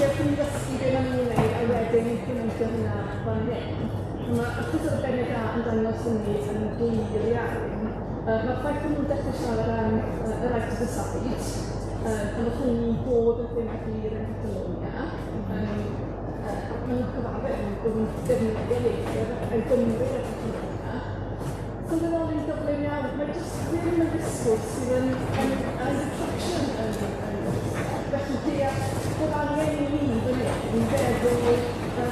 dewch i ni ddysgu be maen nhw'n wneud a wedyn implementio hynna fan hyn. Mae achos o'r BNG yn dangos hynny yn glir iawn. Mae'r ffaith bod nhw'n dechrau siarad am y right to decide, a mae hwnnw'n bod yn thema glir yn Catalonia. Ac maen nhw'n cyfaddef bod nhw'n defnyddio ieithoedd a'i Gymru a Catalonia. Sylweddoli'n gyflym iawn, mae jyst ddim yn ddisgwrs sydd yn attraction yn felly deall bod angen i ni fan hyn feddwl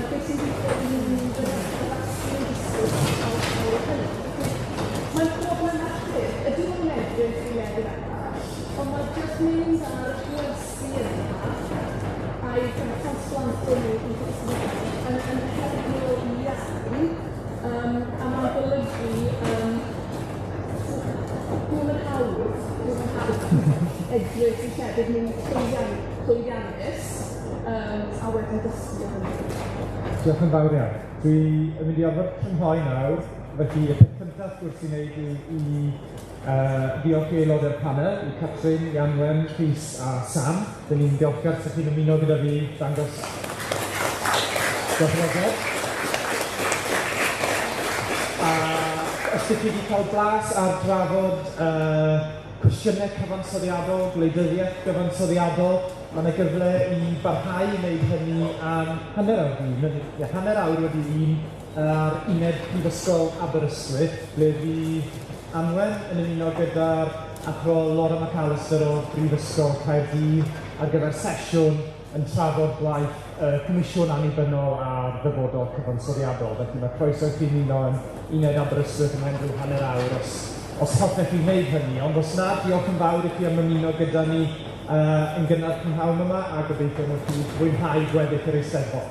beth sy'n digwydd i ni fan hyn, addasu'n disgwrs ar ôl hynny. Mae'n problematic, ydyn nhw'n edrych i lefydd arall, ond mae jyst mynd ar y gwersi yna a'i transplantio nhw i yn heriol iawn, a mae'n golygu dwi'n yn hawdd edrych i llefydd mwy llwyddiannus a wedyn dysgu o hynny. Diolch yn fawr iawn. Dwi'n mynd i orfod crynhoi nawr, felly y peth cyntaf wrth gwrs i wneud yw i ddiolch i aelodau'r panel, i Catrin, i Anwen, Rhys a Sam. Dyn ni'n diolchgar sut chi'n ymuno gyda fi, dangos. Diolch yn fawr. A os ydych chi wedi cael blas ar drafod cwestiynau cyfansoddiadol, gwleidyddiaeth gyfansoddiadol, mae yna gyfle i barhau i wneud hynny am hanner awr hanner awr wedi 1 ar uned Prifysgol Aberystwyth, ble fydd Anwen yn ymuno gyda'r athro Laura McAllister o Brifysgol Caerdydd ar gyfer sesiwn yn trafod gwaith y Comisiwn Annibynnol ar Ddyfodol Cyfansoddiadol. Felly mae croeso i chi ymuno yn uned Aberystwyth ymhen rhyw hanner awr os hoffech chi wneud hynny. Ond os na, diolch yn fawr i chi am ymuno gyda ni yn gynnar prynhawn yma, a gobeithio wnewch chi fwynhau gweddill yr Eisteddfod.